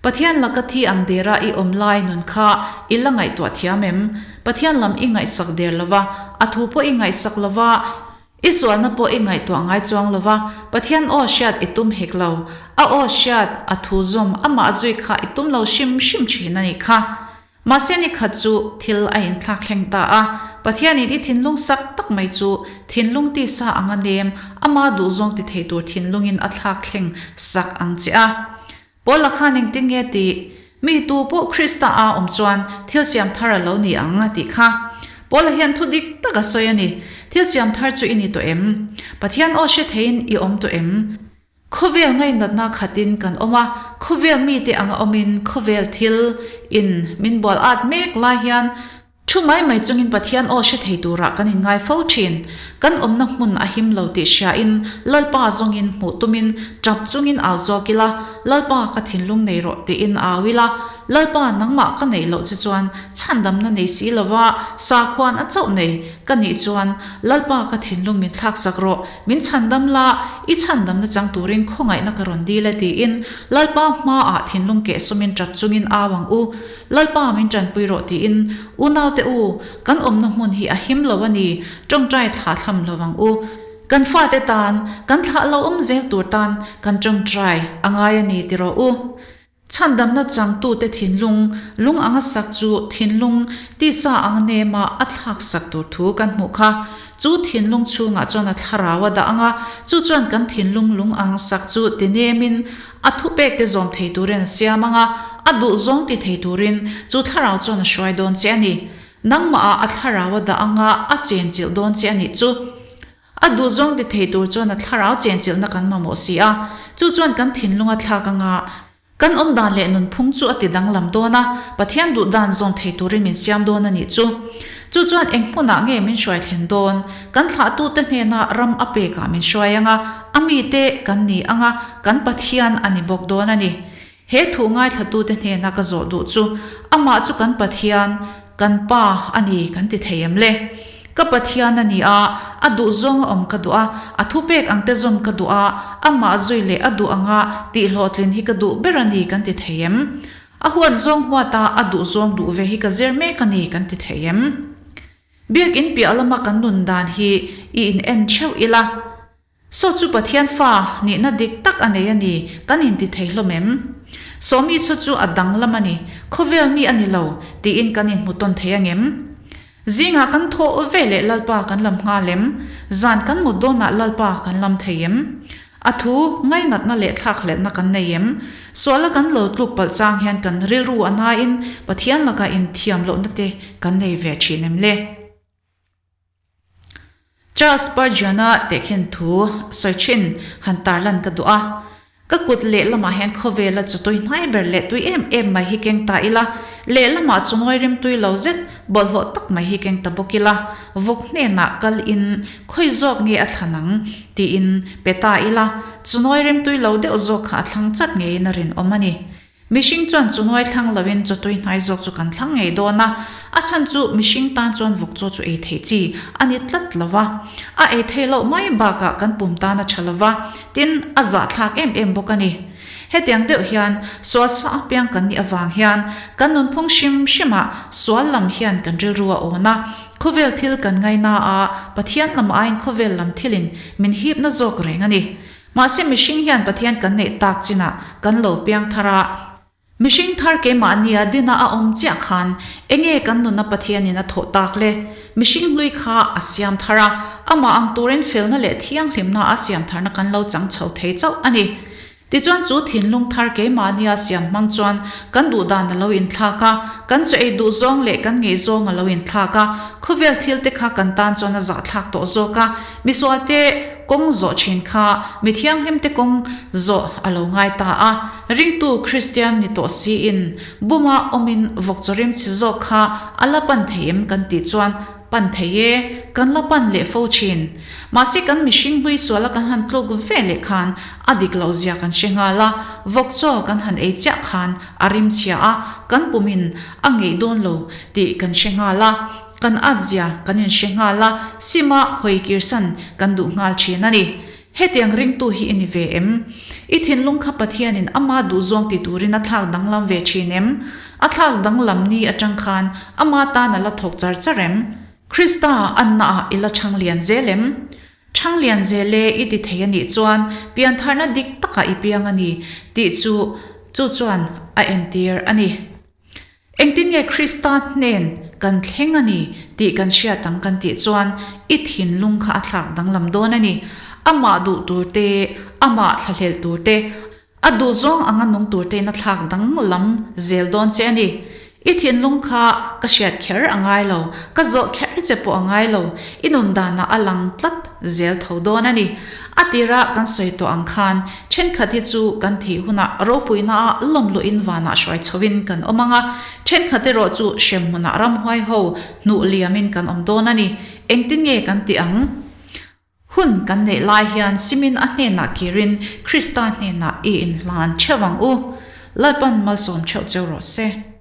Pathian laka thi ang dera i awm lai nun kha i la ngaihtuah thiam em? Pathian lam i ngaihsak der lo va, a thu pawh i ngaihsak lo va, i sualna pawh i ngaihtuah ngai chuang lo va, Pathian aw hriat i tum hek lo. A aw hriat, a thu zawm, amah zui kha i tum lo hrim hrim thin a nih kha. Mahse ni khat chu thil a inthlak thleng ta a, Pathianin i thinlung sak tak mai chu thinlung tisa anga nem, ama duhzawng ti thei tur thinlungin a thlak thleng sak ang che a. Paula khan engtin nge tih? Mi tu pawh Krista a awm chuan thil siam thar a lo ni ang a tih kha. Paula hian thu dik tak a sawi a ni. Thil siam thar chu i ni tawh em? Pathian aw hre theiin i awm tawh em? Khawvel ngainatna khatin kan awm a, khawvel mite anga awmin khawvel thil in min bual at mek lai hian Thu mai mai chungin Pathian aw hre thei turah kan inngai fo thin. Kan awmna hmun a him lo tih hriain Lalpa zawngin hmuh tumin tap chungin au zawk ila, Lalpa ka thinlung nei rawh tiin au ila, Lalpa nangmah ka neih loh che chuan chhandamna nei si lova sakhuan a chauh nei ka nih chuan Lalpa ka thinlung min thlaksak rawh, min chhandam la, i chhandamna chang turin khawngaihna ka rawn dil e tiin Lalpa hmaah thinlung kehsawmin tap chungin au ang u. Lalpa min tanpui rawh tiin, Unaute u, kan awmna hmun hi a him lo a ni, tawngtai thlah thlam lo ang u. Kan fate tan, kan thlah lo awm zel tur tan kan tawngtai a ngai a ni ti rawh u. Chhandamna changtute thinlung, lung anga sak chu thinlung tisa ang nema a thlak sak tur thu kan hmuh kha. Chu thinlung chhungah chuan a thlarau a dah ang a, chu chuan kan thinlung lung ang sak chu ti nemin A thupekte zawm thei turin a siam ang a, a duhzawng ti thei turin chu thlarau chuan a hruai dawn che a ni. Nangmahah a thlarau a dah ang a, a chenchilh dawn che a nih chu. A duhzawng ti thei tur chuan a thlarau chenchilhna kan mamawh si a, chu chuan kan thinlung a thlak ang a, kan awmdan leh nunphung chu a ti danglam dawn a, Pathian duhdan zawm thei turin min siam dawn a nih chu. Chu chuan eng hmunah nge min hruai thlen dawn? Kan thlahtute hnena ram a pekah min hruai ang a, a mite kan ni ang a, kan Pathian a ni bawk dawn a ni. He thu ngaithlatute hnena ka zawh duh chu, amah chu kan Pathian, kan Pa a ni kan ti thei em le? Ka Pathian a ni a, a duhzawng a awm ka duh a, a thupek angte zawm ka duh a, amah zui leh a duh anga tihhlawhtlin hi ka duh ber a ni kan ti thei em? A huat zawng huata a duh zawng duh ve hi ka zir mek a ni kan ti thei em? Biakinn piah lama kan nun dan hi i in en theuh ila. Saw chu Pathian fa nihna dik tak a nei a ni kan in ti thei hlawm em? Sawmi saw chu a danglam a ni, khawvel mi a ni lo tiin kan in hmu tawn thei angem? Zingah kan thawh ve leh Lalpa kan lam nghal em? Zan kan mut dawnah Lalpa kan lam thei em? A thu ngainatna leh thlakhlelhna kan nei em? Suala kan lo tluk palh chang hian kan rilru a nain Pathian lakah inthiam lohna te kan nei ve thin em le? Charles Spurgeon-a tehkhin thu sawi thin han tarlan ka duh a. Ka kut lehlamah hian khawvela chu tui hnai ber leh tui em em mai hi keng ta ila, lehlamah chu ngawi rim tui lo zet bawlhhlawh tak mai hi keng ta bawk ila, vawk hnenah kal in khawi zawk nge a thlan ang tiin pe ta ila, chu ngawi rim tui lo deuh zawk kha a thlang chat ngeiin a rinawm a ni. Mihring chuan chu nuai thlang loin chaw tui hnai zawk chu kan thlang ngei dawn a, a chhan chu mihring tan chuan vawk chaw chu ei theih chi a ni tlat lo va, a ei theih loh mai bakah kan pum tan a tha lo va, tin a zahthlak em em bawk a ni. Hetiang deuh hian sual sa apiang kan nih avang hian kan nunphung hrim hrimah sual lam hian kan rilru a awn a, khawvel thil kan ngaina a, Pathian lam aiin khawvel lam thilin min hipna zawk reng a ni. Mahse mihring hian Pathian kan neih tak chinah kan lo piang thar a. Mihring thar keimahnia dina a awm chiah khan enge kan nuna Pathianin a thawh tak le? Mihring hlui kha a siam thar a, amah ang turin felna leh thianghlimna a siam tharna kan lo chang chho thei chauh a ni. Tichuan chu thinlung thar keimahnia siam hmang chuan kan duhdan a lo inthlak a, kan chaw ei duh zawng leh kan ngei zawng a lo inthlak a, khawvel thil te kha kan tan chuan a zahthlak tawh zawk a, Misualte kawng zawh thin kha mi thianghlimte kawng zawh a lo ngai ta a, ringtu Kristian ni tawh siin buma awmin vawk chaw rim chhe zawk kha a la pan thei em kan tih chuan pan thei e, kan la pan leh fo thin. Mahse kan mihring hlui suala kan han tluk ve leh khan a dik loh zia kan hre nghal a, vawk chaw kan han ei chiah khan a rim chhia a, kan pumin a ngeih dawn lo tih kan hre nghal a. Kan at zia kan inhre nghal a, sima hawi kirsan kan duh nghal thin a ni. Hetiang ringtu hi i ni ve em? I thinlung kha Pathianin ama duhzawng ti turin a thlak danglam ve thin em? A thlak danglam ni atang khan ama tan a la thawk char char em? Krista annaah i la chhang lian zel em? Chhang lian zel e i ti thei a nih chuan piantharna dik takah i piang a ni tih chu chu chuan a entir a ni. Engtin nge Krista hnen kan thleng a ni tih kan hriat ang kan tih chuan i thinlung kha a thlak danglam dawn a ni. Amah duh tur te, amah thlahlel tur te, a duhzawng anga nung tur tein a thlak danglam zel dawn che a ni. I thinlung kha ka hriat kher a ngai lo, ka zawh kher che pawh a ngai lo, i nun danah a lang tlat zel tho dawn a ni. A tira kan sawi tawh ang khan thenkhat hi chu kan thih hunah ropuinaah lawm luhin vanah hruai chhoin kan awm ang a, thenkhat erawh chu hremhmunah ramhuai ho hnuh liamin kan awm dawn a ni. Engtin nge kan tih ang? Hun kan neih lai hian simin a hnenah kirin Krista hnenah i inhlan theuh ang u. Lalpan malsawm theuh cheu rawh se.